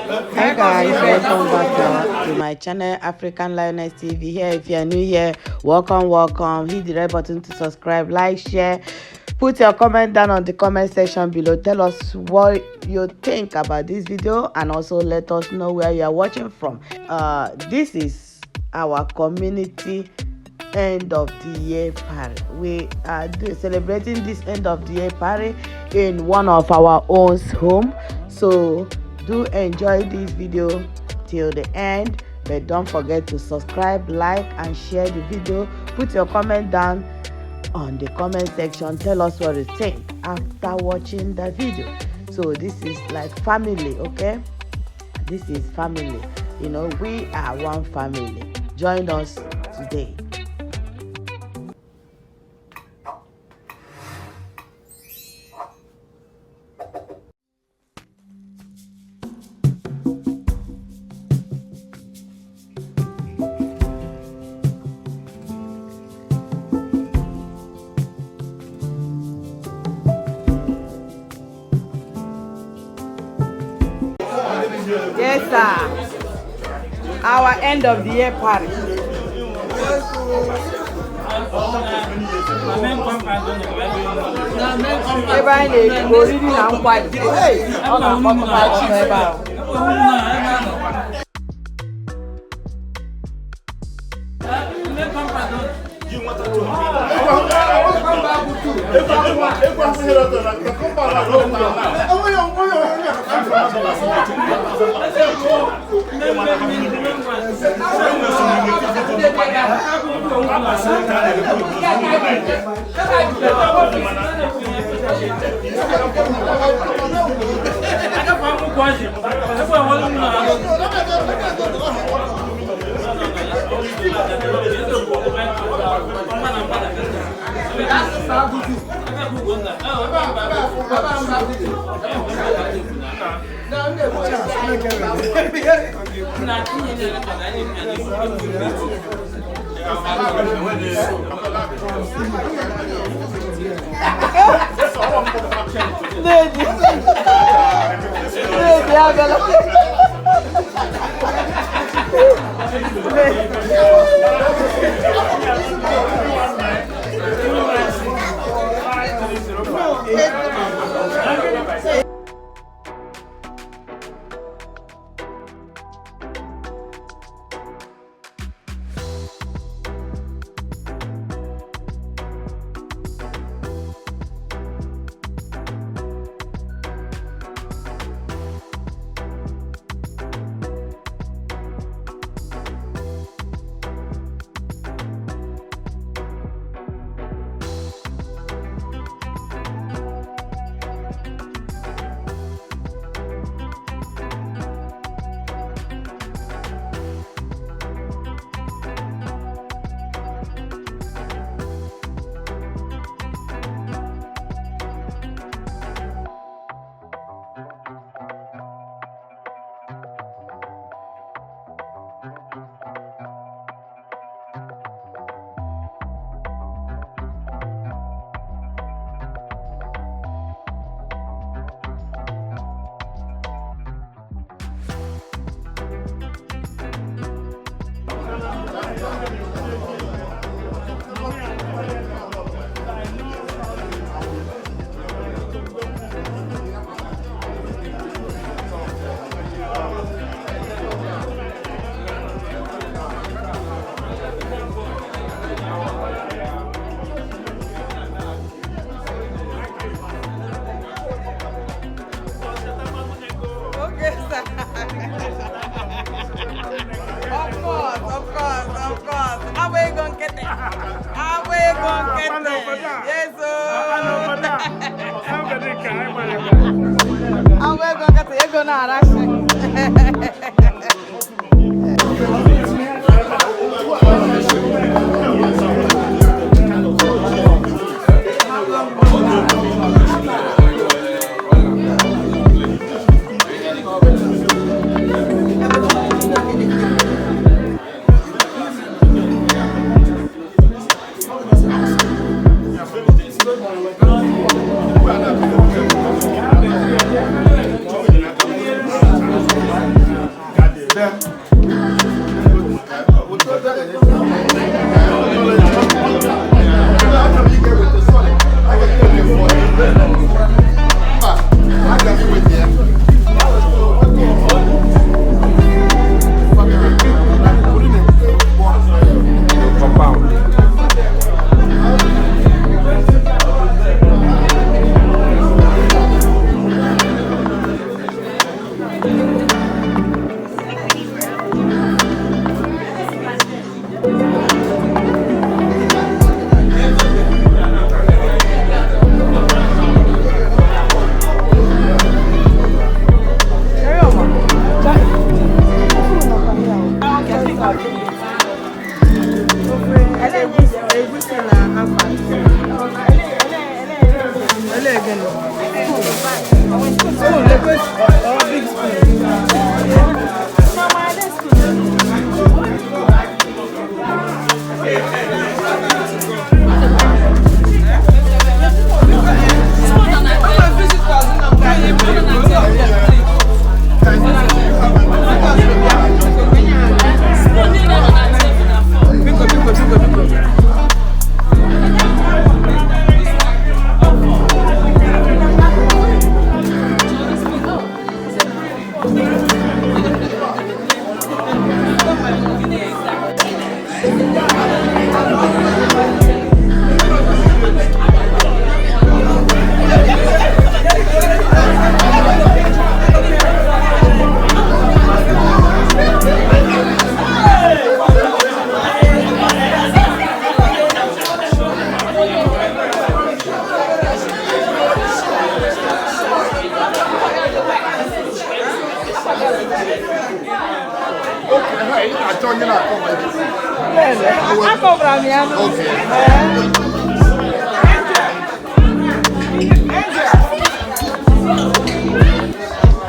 Hi guys, welcome back to my channel African Lioness TV. Here, if you are new here, welcome. Hit the red button to subscribe, like, share. Put your comment down on the comment section below. Tell us what you think about this video and also let us know where you are watching from. This is our community end of the year party. We are celebrating this end of the year party in one of our own home. So do enjoy this video till the end, but don't forget to subscribe, like and share the video. Put your comment down on the comment section. Tell us what you think after watching the video. So this is like family, okay? This is family. You know, we are one family. Join us today. Yes, sir. Our end of the year party.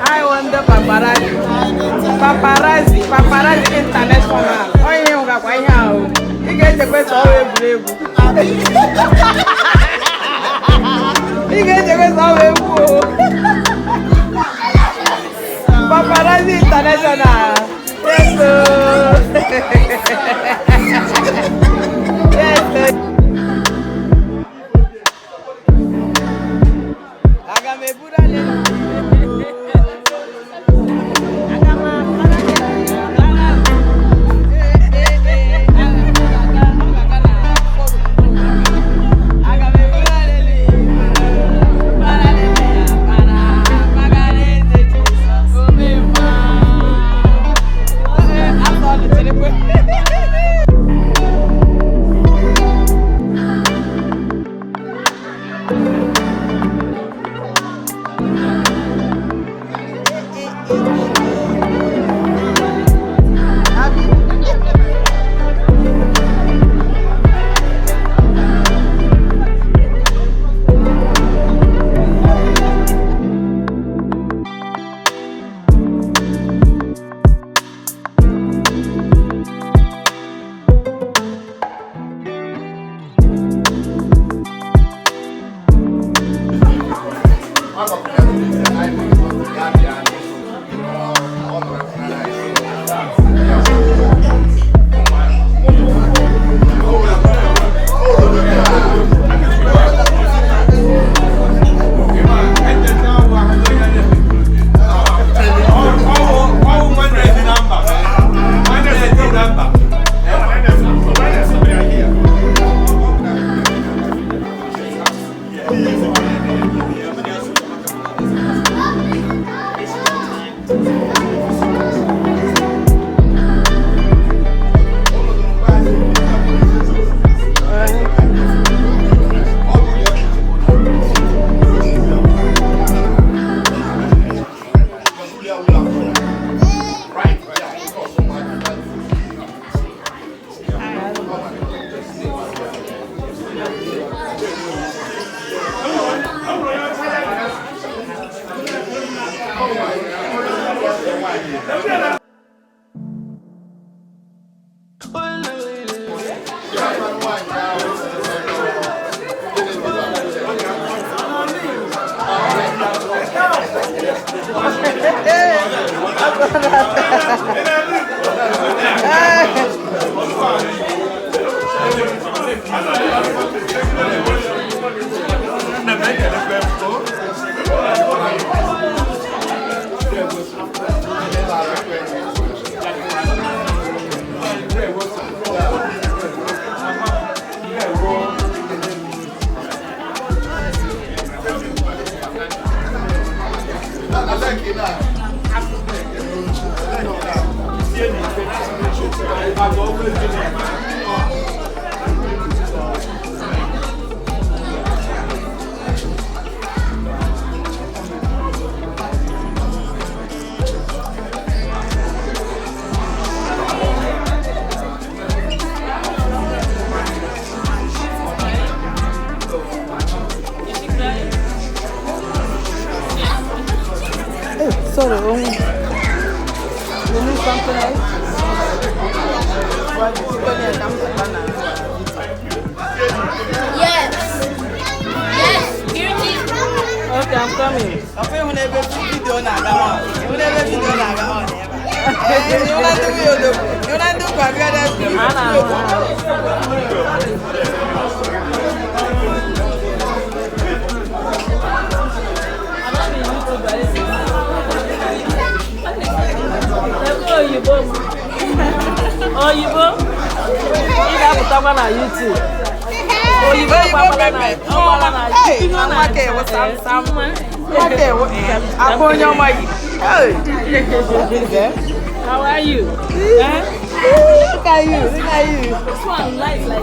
I want the paparazzi international. Oh, you got quite how you get the best always brave. You get the best always paparazzi international. Yes, yes. Agame Buddha. Sorry, you need something else? Yes. Yes, beauty. Okay, I'm coming. Okay, whenever video na ga on. Whenever video na ga on. You want to do Igbo. Oh, Igbo? Ị ga-apụtakwa na YouTube. Igbo gbapara na How are you? Look at you. This one like you.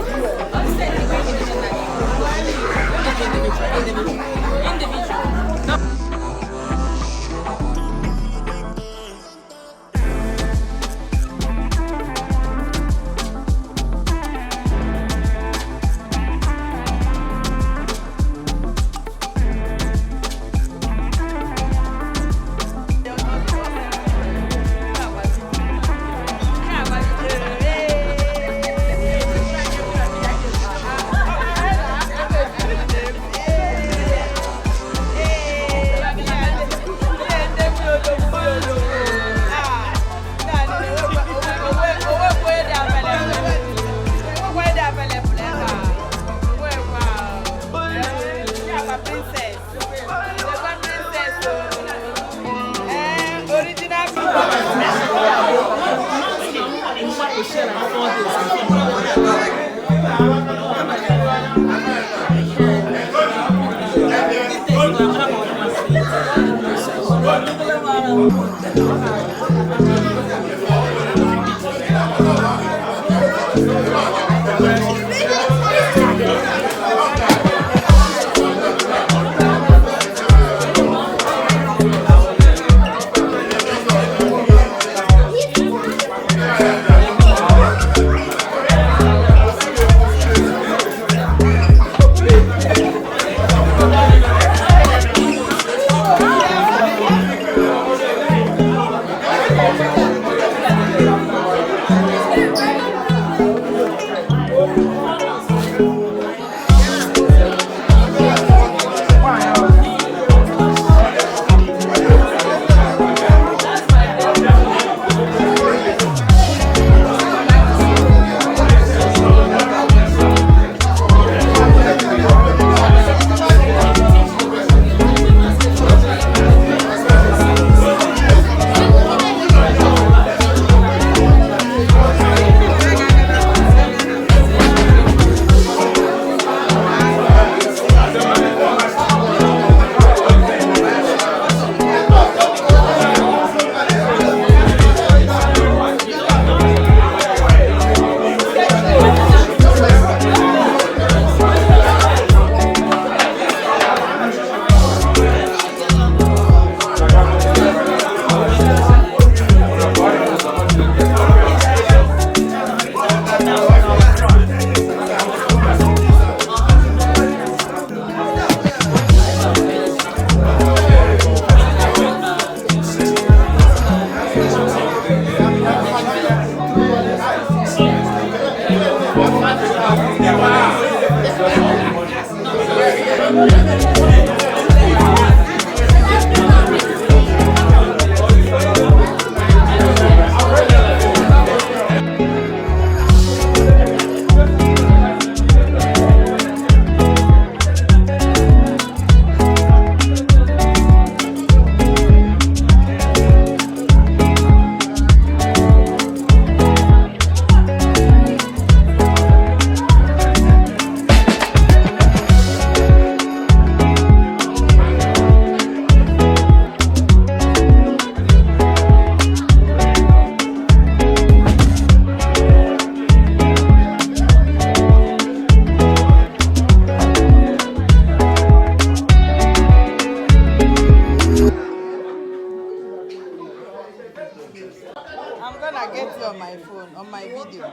I'm gonna get you on my phone, on my video.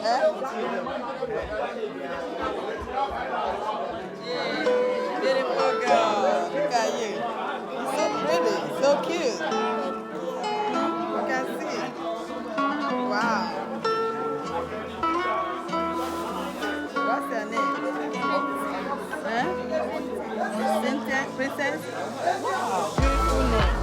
Eh? Yeah, beautiful girl. Look at you. You're so pretty, so cute. You can see. Wow. What's your name? Eh? Cynthia, Princess? Wow, beautiful name.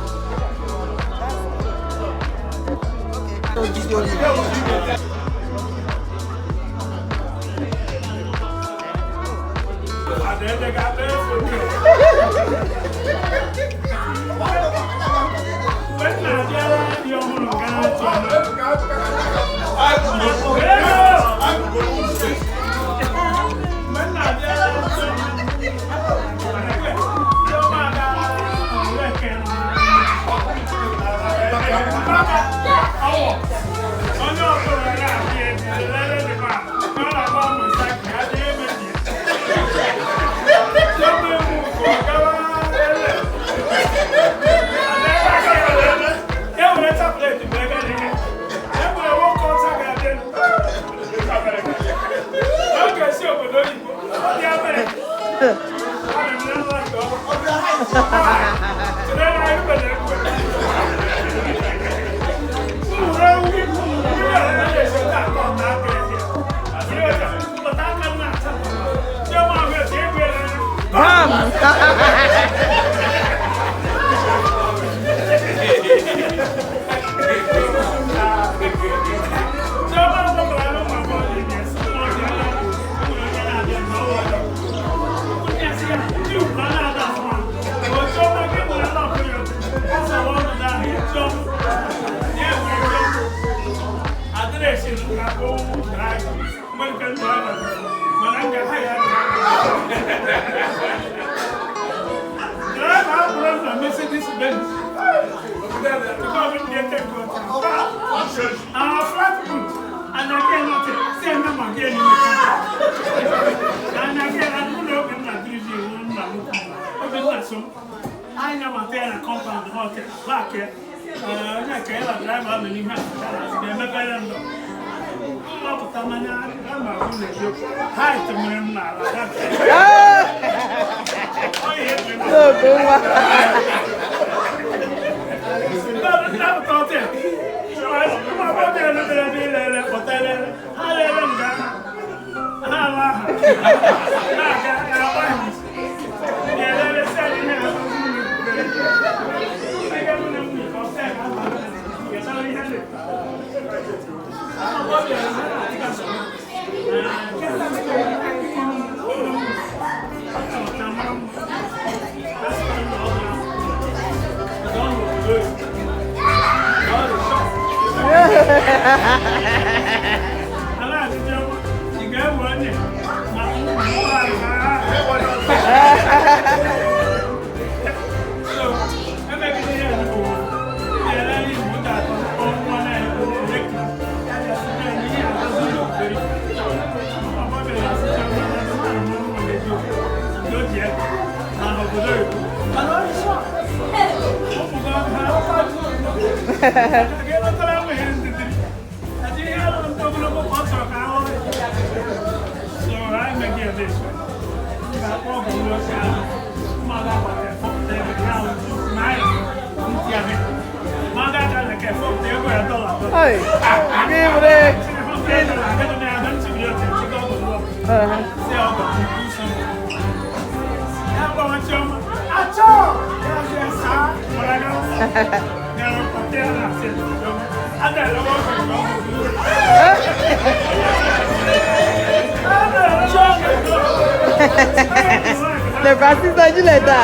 The Francis Angela,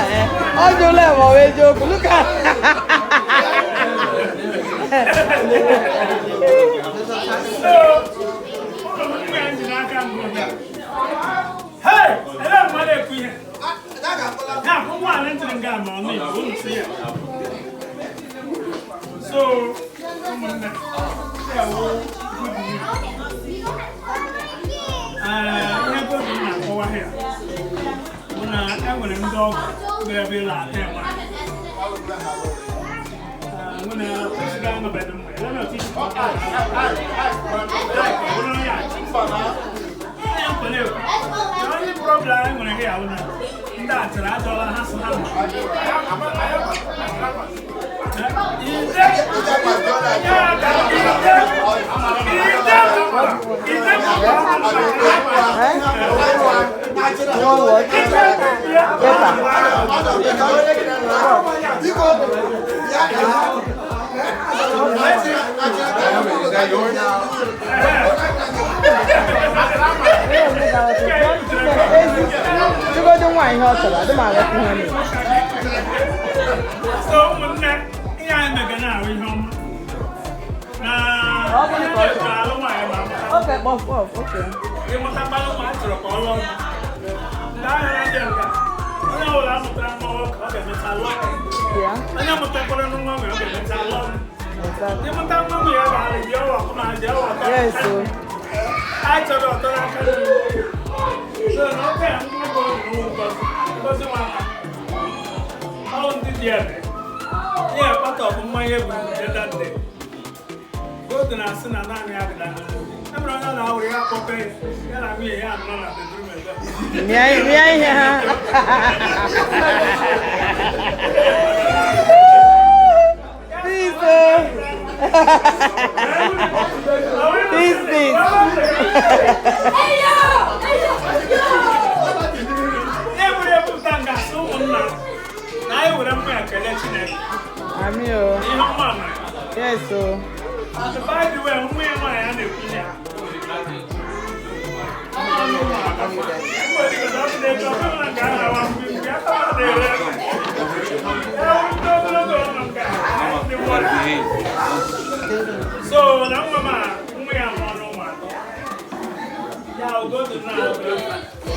all you level, look at. Hey, so, come on now. Over here. When I went and dog, there be like that one.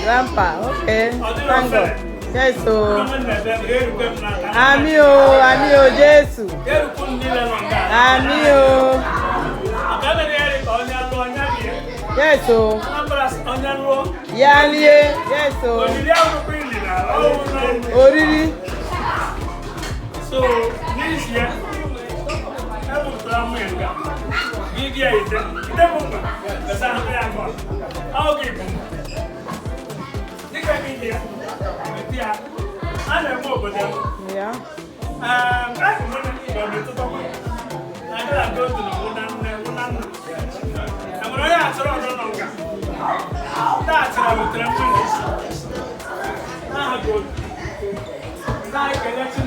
Grandpa, okay. Thank God. Yes, so. Amio, Jesus. Amio. Yes, so. Yalie, yes, so. Oriri. So, this year, I will come and go. Give you a the sound of I'll give you. Think I mean here. Yeah. I don't know about them. Yeah. I'm going to talk about it. I'm going to go to the one. I'm going to answer all the longer. That's how I will tell you. Good. Like a lesson.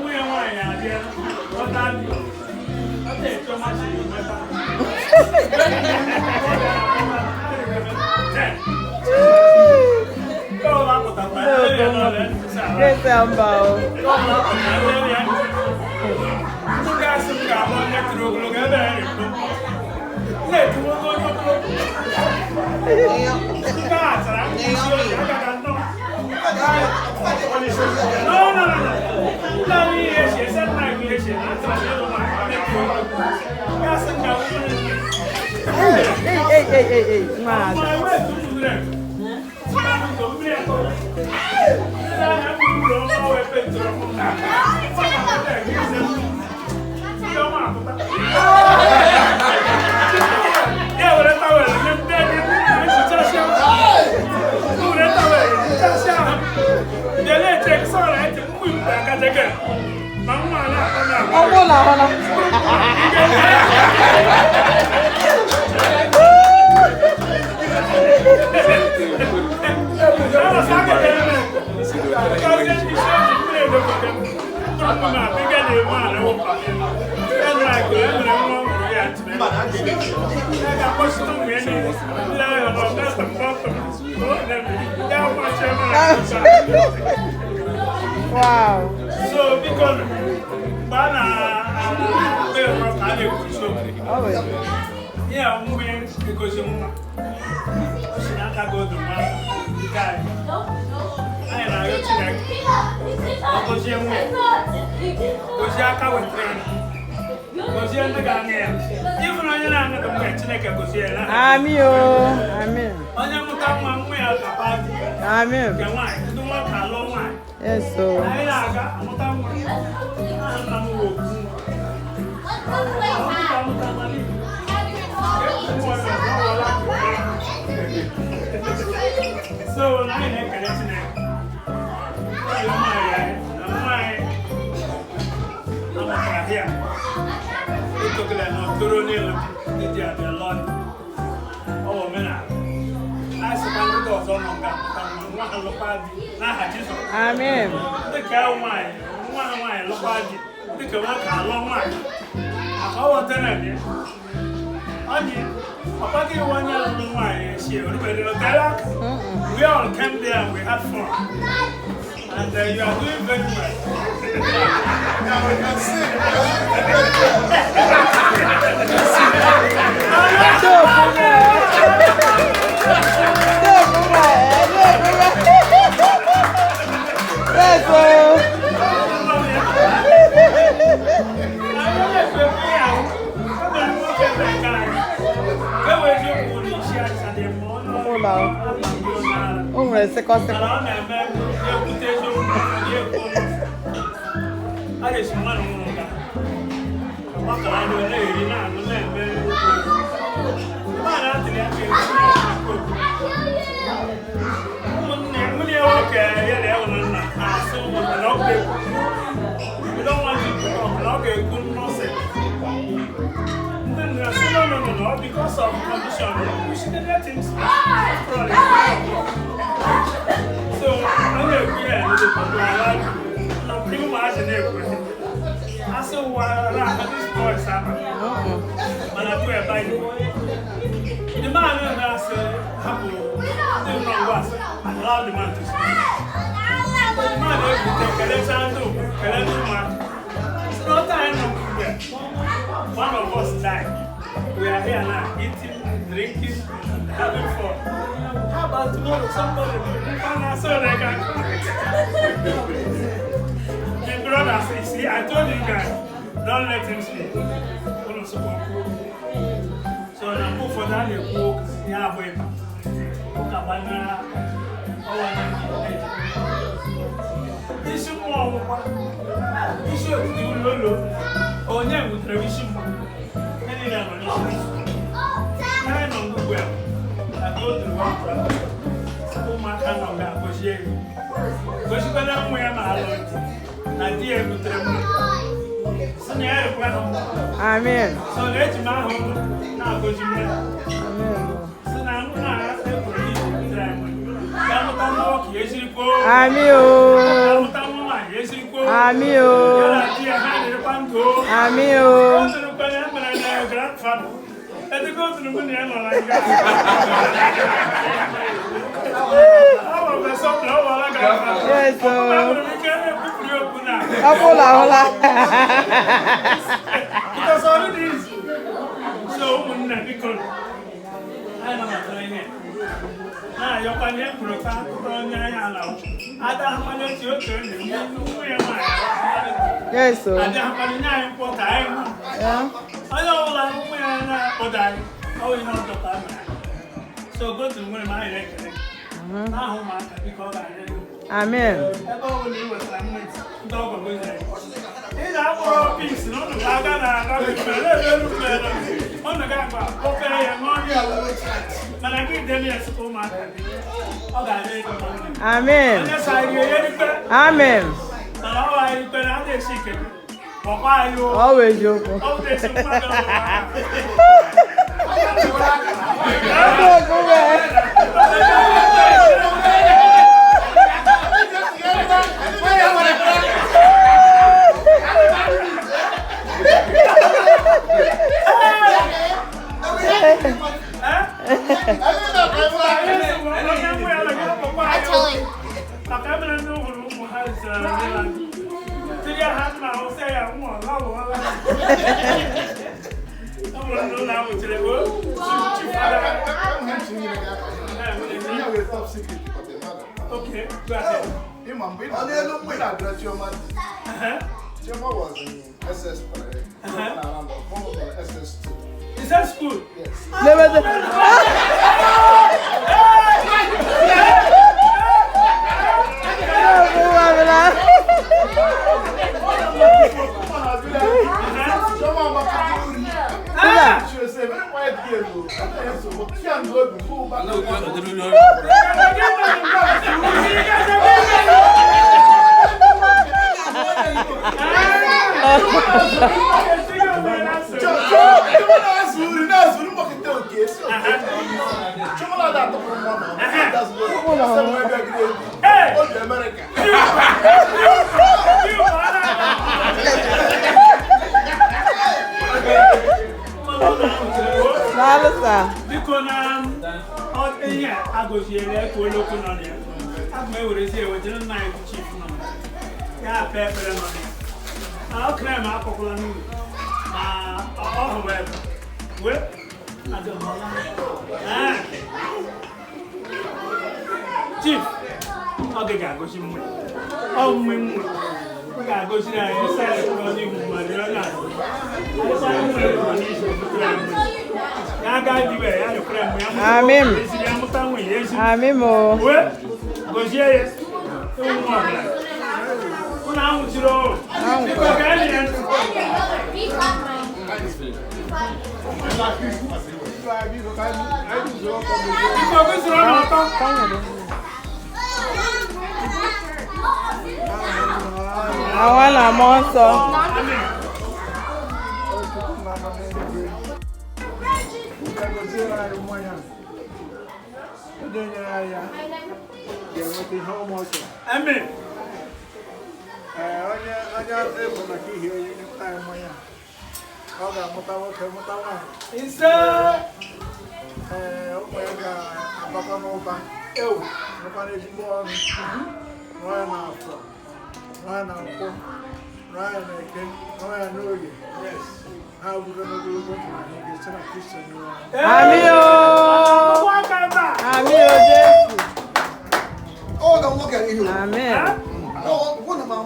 We are one idea. What are you? Okay, so much. Go up with the Hey, Wow. So because yeah, because you not go to my guy. I know you tonight. Because you Yes, so. So, I ain't connection. I'm here. We took it and Toronil, the Lord. Oh, man. I suppose those on Amen. The cow wine, one wine, look at the cow long wine. Our tenant. Onion, Papa, you want your little wine, she will be the we all came there and we had fun. And you are doing very well. Now we can see. No, because of condition, we shouldn't let him speak. So, I'm going to be here with the people. I'm pretty much in everything. I saw what this boy is happening. When I do a Bible, the man has happened. The man was allowed the man to speak. But the man has it's no time no one of us died. We are here now, eating, drinking, having fun. How about tomorrow? Somebody can so they can. The brother says, see, I told you guys, don't let him sleep. So now move for that, you walk, yeah, wait. This is more. This is oh, yeah, with revision. I don't know well. I go to one so my hand on that was here. Because you're going to wear my Lord. Not dear with them. So, yeah, Amen. so let my home now go to me. Amen. So now I'm not asking for you. I'm walking. Yes, you go. Amen. Yes, you go. Amen. Grandfather. Let it go to the money like that. Yes, because all it is. So, because I don't know. Now, you're going to put a car on your hand. I don't want you to yes, sir. I don't want time. Yeah. I don't like when I oh, you know the time. So go to where my electric. Now, because I Amen. dog with it. These are all peace, no, the Gagana, on the Gagba, okay, and on but I give them a school matter. Amen. Amen. Always joking. Okay, go ahead. Chema was in SS3. SS2. Is that school? Yes. Never. Chief, okay, go see me. Oh, me, go see that. You said it's going to be my dear. Amen. Amen. Go see it. Àwọn àmọ́ sọ. Amen. Oh, don't look at you. Amen. No, what am I?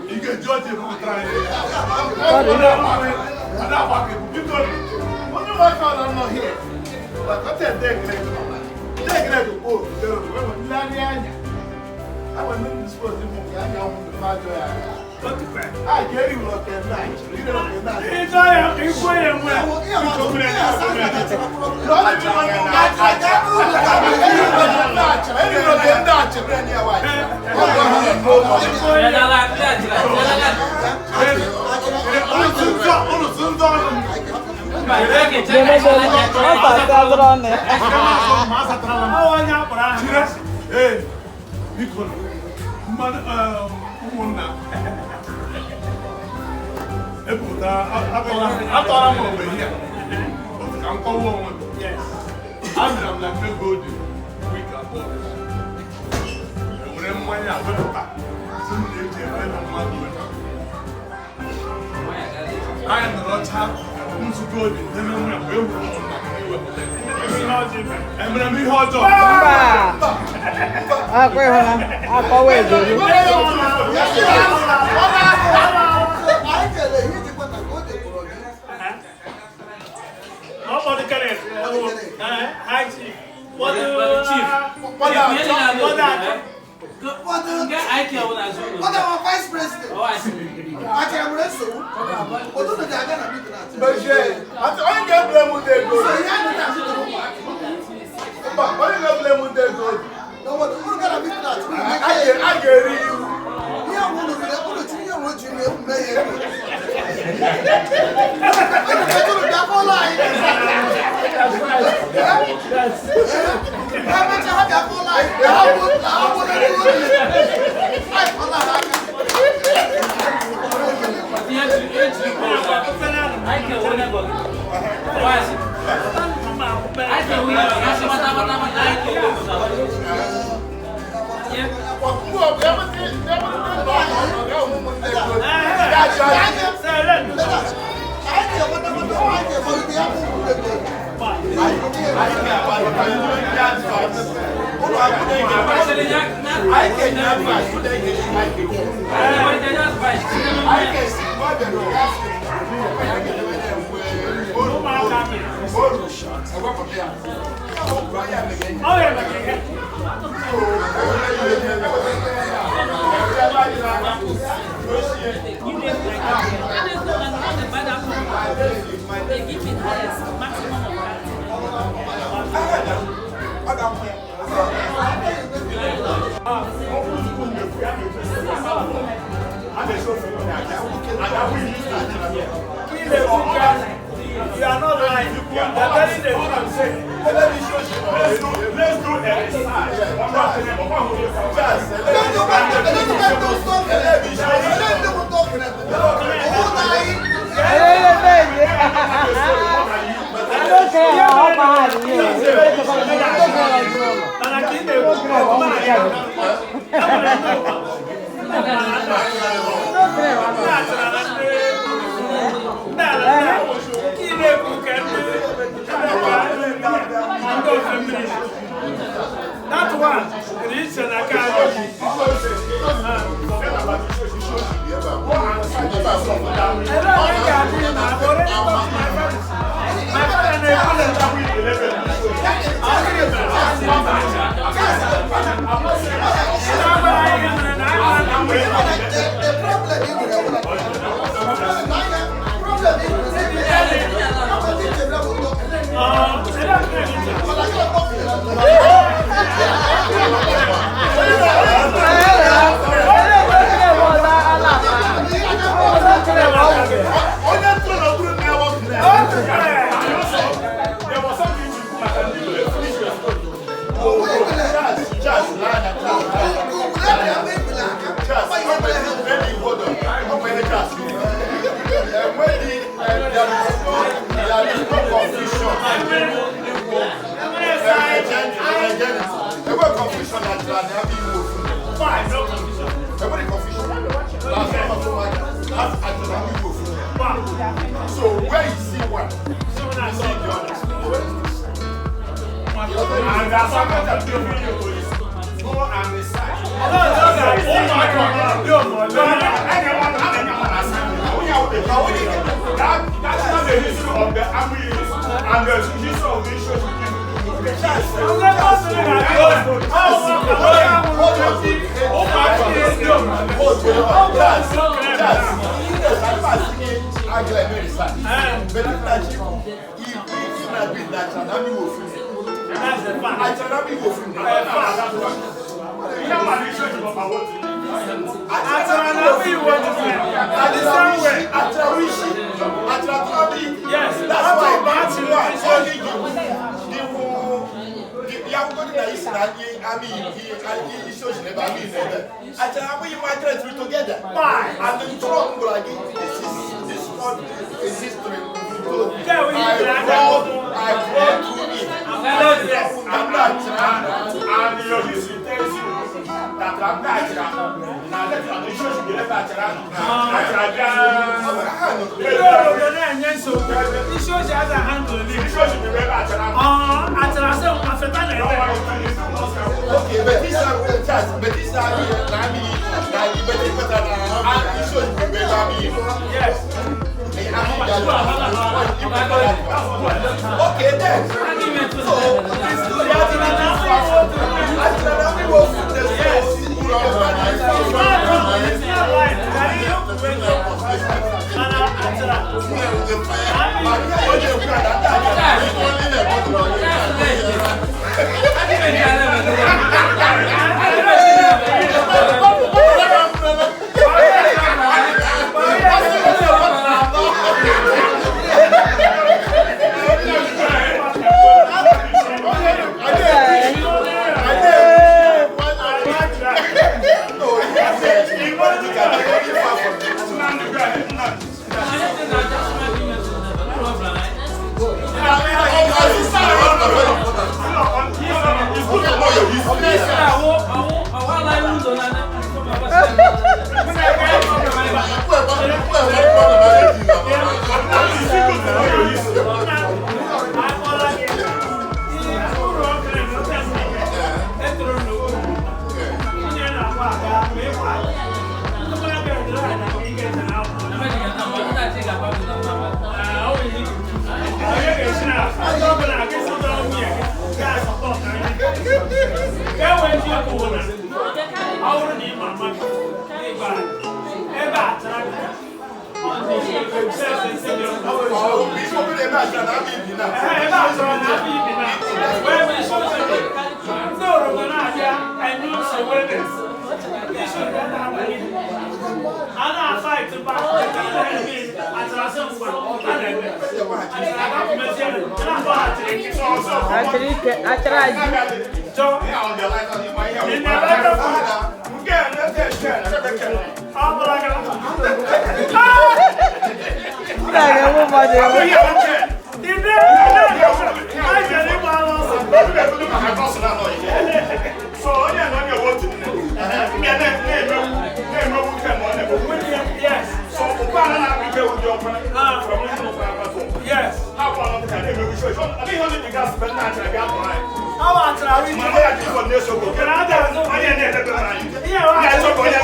You can judge him for trying. I'm not here. But I tell them, I was not supposed to move. I know the father. I get you look at night. You don't get that. It's all right. It's way and well. Vice President. Oh, I see. I can wrestle. Although they are going to beat that. But yeah, I can't blame with their goal. So you have to do Why you not blame with their goal? no, what you're going to beat that. I get you. You are one of the other two year old junior mayor. I They give me highest maximum of You are not lying. You are telling the truth. Let's do that one, reach and I can't. So where you see one, you see the other. And that's how much I'm doing for you. Go and decide. That's not the issue of the army and the issue of the issue of the church. It's good. Yes. How about I think only the gas spend that I got mine. How about I read my head for this show? Can I have no idea that the line? Yeah, I don't know.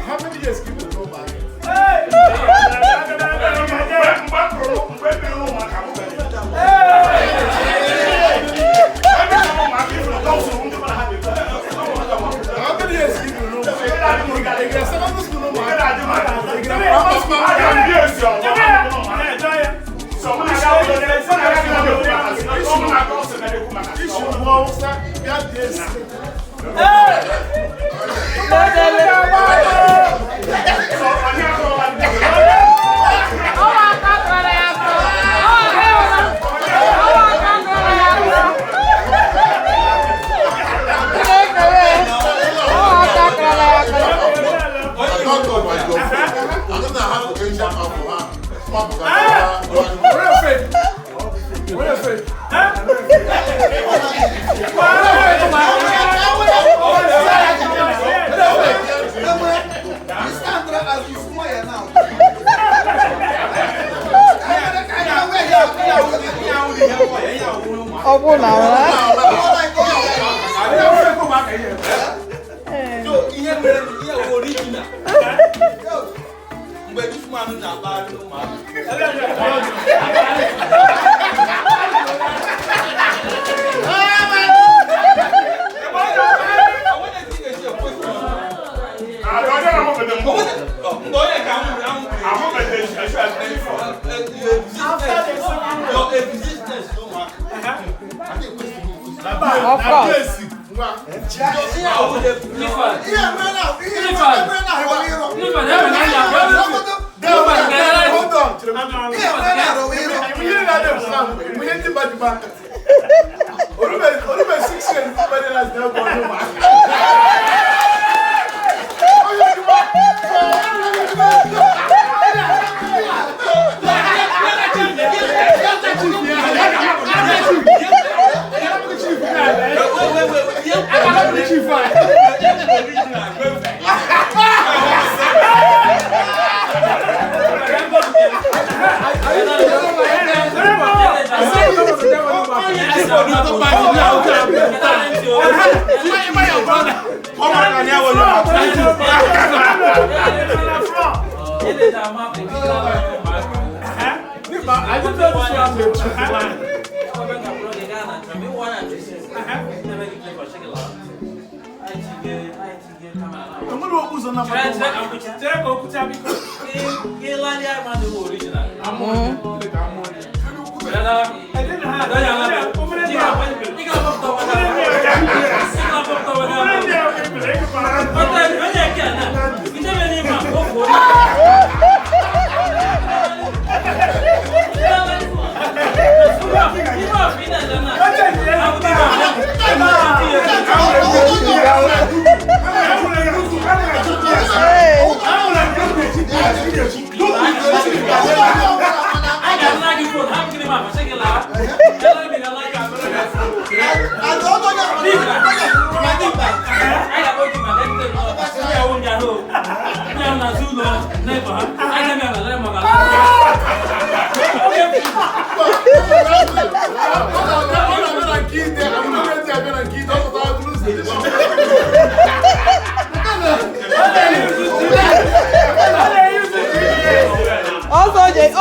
How many years can you go back?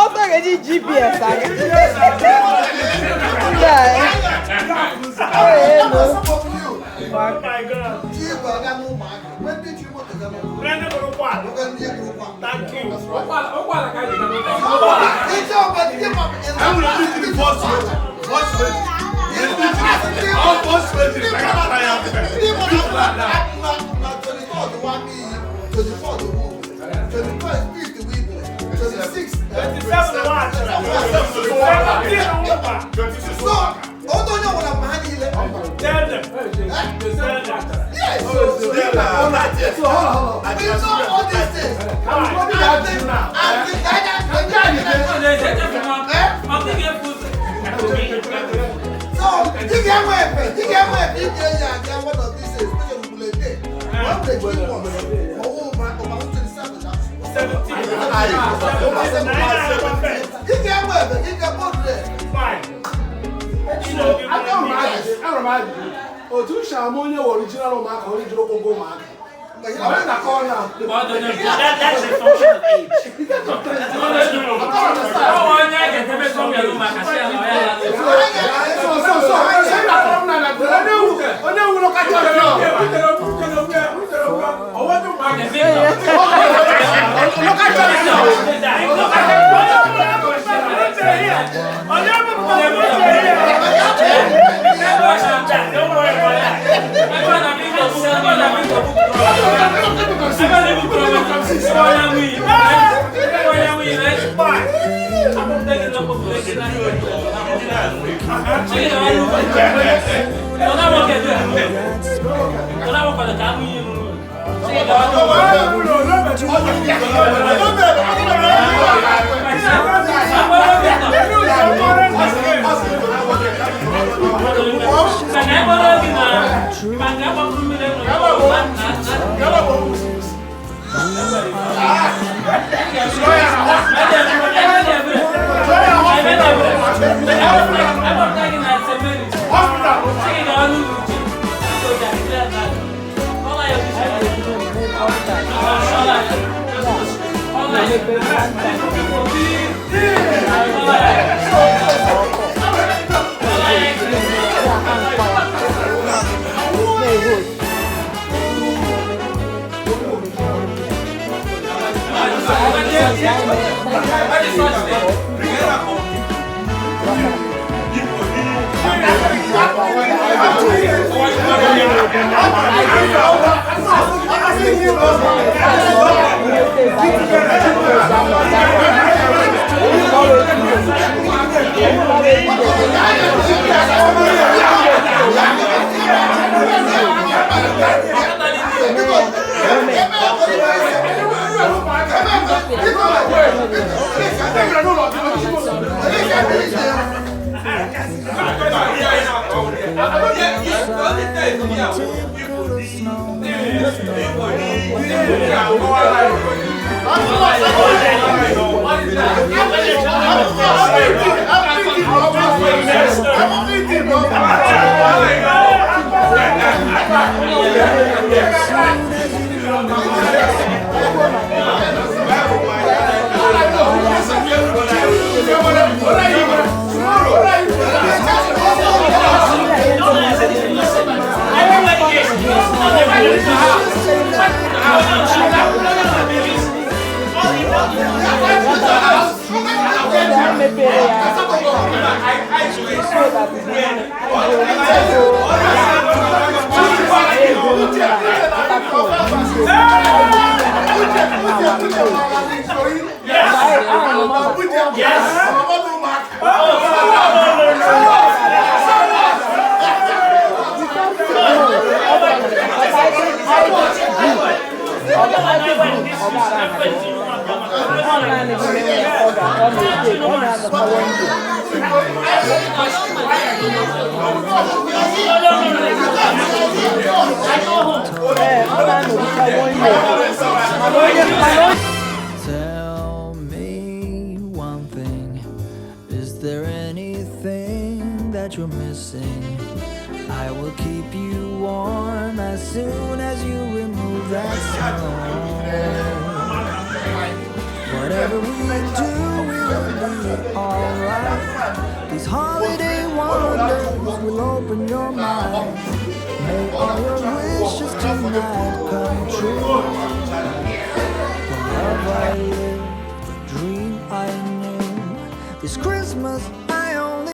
ọtọ ga-eji GPS aga. Oh my God. When did you want to go? Thank you. Otu shamonye original mark original Congo mark. That's a function of age. Don't worry about that. Tell me one thing, is there anything that you're missing? I will keep you warm as soon as you remove that snow. Whatever we do, we will be alright. These holiday wonders will open your mind. May all your wishes tonight come true. The love I lived, the dream I knew. This Christmas I only.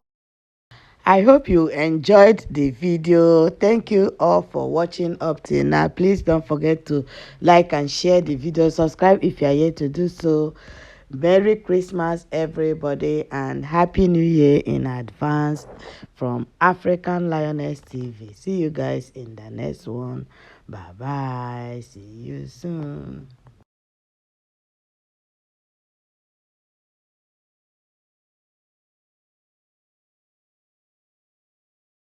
I hope you enjoyed the video. Thank you all for watching up till now. Please don't forget to like and share the video. Subscribe if you are yet to do so. Merry Christmas, everybody, and Happy New Year in advance from African Lioness TV. See you guys in the next one. Bye bye. See you soon.